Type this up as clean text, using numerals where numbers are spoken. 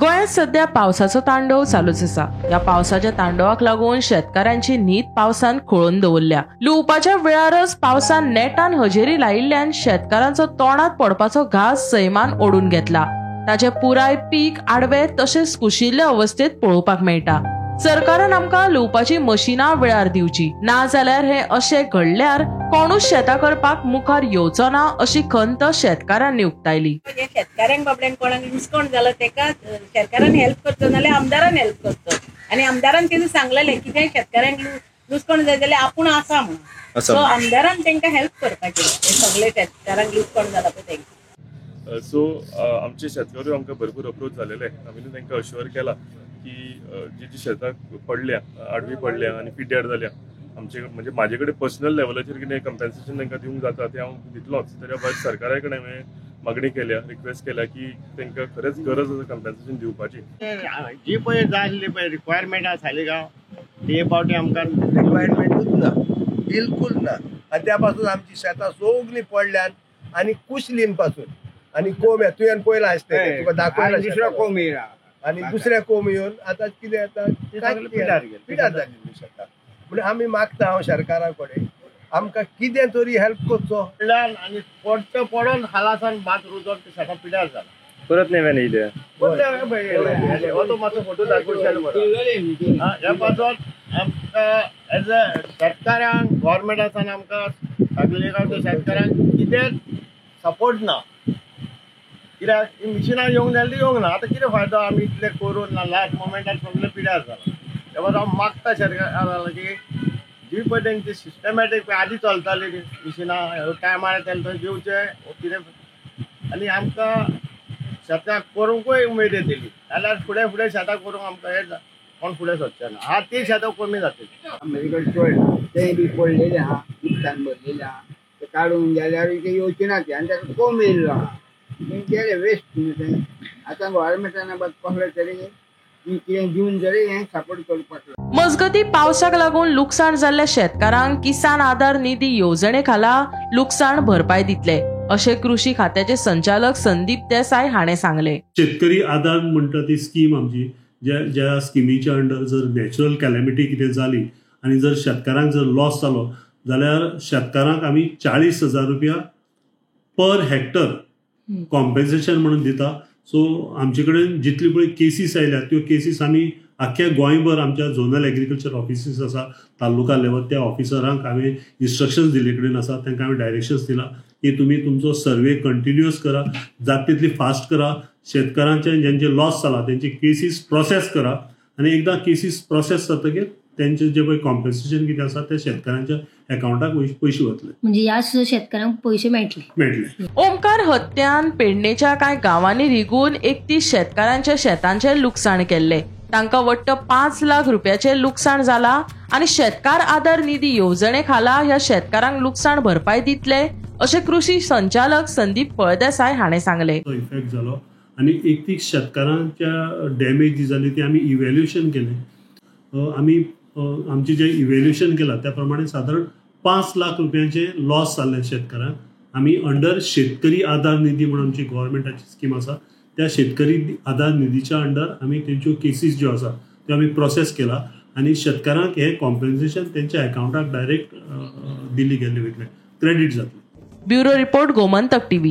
गोंयांत सध्या पावसाचो तांडव चालूच आसा. ह्या पावसाच्या तांडवाक लागून शेतकारांची न्हीद पावसान खळोवन दवरल्या. लुवपाच्या वेळारच पावसान नेटान हजेरी लायिल्ल्यान शेतकारांचो तोंडात पडपाचो घास सैमान ओडून घेतला. ताचे पुराय पीक आडवे तशेंच कुशिल्ले अवस्थेत पळोवपाक मेळटा. सरकारान आमकां लुवपाची मशिनां वेळार दिवची, ना जाल्यार हे अशें घडल्यार कोणूच शेतां करपाक मुखार येवचो ना अशी खंत शेतकारांनी उक्तायली. शेतकाऱ्यांक बाबड्यांक कोणाक लुकसाण जालां तेका सरकारान हेल्प करचो, नाल्यार आमदारान हेल्प करचो. आनी आमदारान तेणें सांगलेलें कितें शेतकाऱ्यांक लुकसाण जाय जाल्यार आपूण आसा म्हणून, सो आमदारान तांकां हेल्प करपाचें सगळे शेतकारांक लुकसाण जालां पळय तांकां. सो आमचे शेतकारूय आमकां भरपूर अप्रोच जालेले, आमी तांकां अश्युअर केला की जी जी शेतां पडल्या, आडवी पडल्या आनी पिड्ड्यार जाल्या, आमचे म्हणजे म्हाजे कडेन पर्सनल लेवलाचेर कितें कंपेन्सेशन तांकां दिवंक जाता तें हांव दितलोच. ताच्या भायर सरकारा कडेन हांवें मागणी केल्या, रिक्वेस्ट केल्या की तांकां खरेंच गरज आसा कंपेन्सेशन दिवपाची. जी पळय जाय आसली पळय रिक्वायरमेंट आसा सालिगांव ते पावटी आमकां रिक्वायरमेंटूच ना, बिलकूल ना. आनी त्या पासून आमची शेतां सगळीं पडल्यान आनी कुशलीन पासून आनी कोम तुवें पयलां आसतलें तुका दाखयला, दुसरो कोम येयला आनी दुसऱ्या कोम येवन आतां कितें जाता पिड्यार जाल्ली शेतां. म्हणून आमी मागता हांव सरकारा कडेन आमकां कितें तरी हेल्प करचो. आनी पडचें पडोन खालासान भात रुजोन ते शेतां पिड्यार जाला, परत नव्यान येयले. हो तो मातसो फोटो दाखोवशाल बरो. ह्या पासून आमकां एज अ शेतकाऱ्यांक गव्हर्मेंटासान आमकां सागलेगांवच्या शेतकाऱ्यांक कितेंच सपोर्ट ना. कित्याक मिशिनां येवंक जाल्यार येवंक ना, आतां कितें फायदो आमी इतलें करून ना, लास्ट मोमेंटार सगळें पिड्यार जालां. तेन्ना हांव मागता सरकारा की जी पळय तेंची सिस्टमॅटीक आदी चलताली मिशिनां टायमार तेन्ना दिवचें कितें, आनी आमकां शेतां करूंकूय उमेद येतली. जाल्यार फुडें फुडें शेतां करूंक आमकां हें कोण फुडें सरचें ना. आतां ती शेतां कमी जातली. म्हजे कडेन चड तें बी पडलेलें आहा, उदकान भरलेलें आहा, तें काडून गेल्यार तें येवचें ना तें, आनी ताका कोम येयल्लो आहा, तें गेलें वेस्ट न्हू तें. आतां गव्हर्मेंटान कसलें तरी कितें दिवन तरी हें सपोर्ट करपाक. मजगती पावसाक लागून लुकसाण जाल्ल्या शेतकारांक किसान आधार निधी येवजणे खाला लुकसाण भरपाय दितले अशें कृषी खात्याचे संचालक संदीप देसाय हाणें सांगलें. शेतकरी आधार म्हणटा ती स्कीम आमची, ज्या स्किमीच्या अंडर जर नॅचरल कॅलॅमिटी कितें जाली आनी जर शेतकारांक जर लॉस जालो जाल्यार शेतकारांक आमी 40,000 रुपया पर हेक्टर कॉम्पेन्सेशन म्हणून दिता. सो आमचे कडेन जितली पळय केसीस आयल्या त्यो केसीस आमी आख्ख्या गोंयभर आमच्या झोनल एग्रीकल्चर ऑफिसीस आसा तालुका लेवल त्या ऑफिसरांक हांवें इन्स्ट्रक्शन्स दिल्ले कडेन आसा, तांकां हांवें डायरेक्शन्स दिला की तुमी तुमचो सर्वे कंटिन्युअस करा, जाता तितली फास्ट करा, शेतकारांचे ज्यांचे लॉस जाला तेंचे केसीस प्रोसेस करा आनी एकदां केसीस प्रोसेस जातकीर तेंचे जे पळय कॉम्पेन्सेशन कितें आसा ते शेतकारांच्या अकाउंटाक पयशे वतले. म्हणजे ह्या शेतकारांक पयशे मेळटले. ओमकार हत्यान पेडणेच्या कांय गांवांनी रिगून 31 शेतकारांच्या शेतांचें लुकसाण केल्लें. तांकां वट्ट 5 लाख रुपयाचें लुकसाण जाला आनी शेतकार आधार निधी येवजणे खाला ह्या शेतकारांक लुकसाण भरपाय दितले अशें कृषी संचालक संदीप फळदेसाय हाणें सांगलें. इफेक्ट जालो आनी 31 शेतकारांच्या डॅमेज जी जाली ती आमी इव्हॅल्युएशन केलें. आमी आमचें जें इव्हॅल्युएशन केलां त्या प्रमाणे सादारण 5 लाख रुपयांचे लॉस जाल्ले शेतकारांक. आमी अंडर शेतकरी आधार निधी म्हणून आमची गव्हर्मेंटाची स्कीम आसा त्या शेतकरी आधार निधीच्या अंडर आमी तेंच्यो केसीस ज्यो आसा त्यो आमी प्रोसेस केला आनी शेतकारांक हें कॉम्पेन्सेशन तेंच्या अकाउंटाक डायरेक्ट दिली गेल्ली वयतलें, क्रेडीट जातलें. Bureau report, Gomantak TV.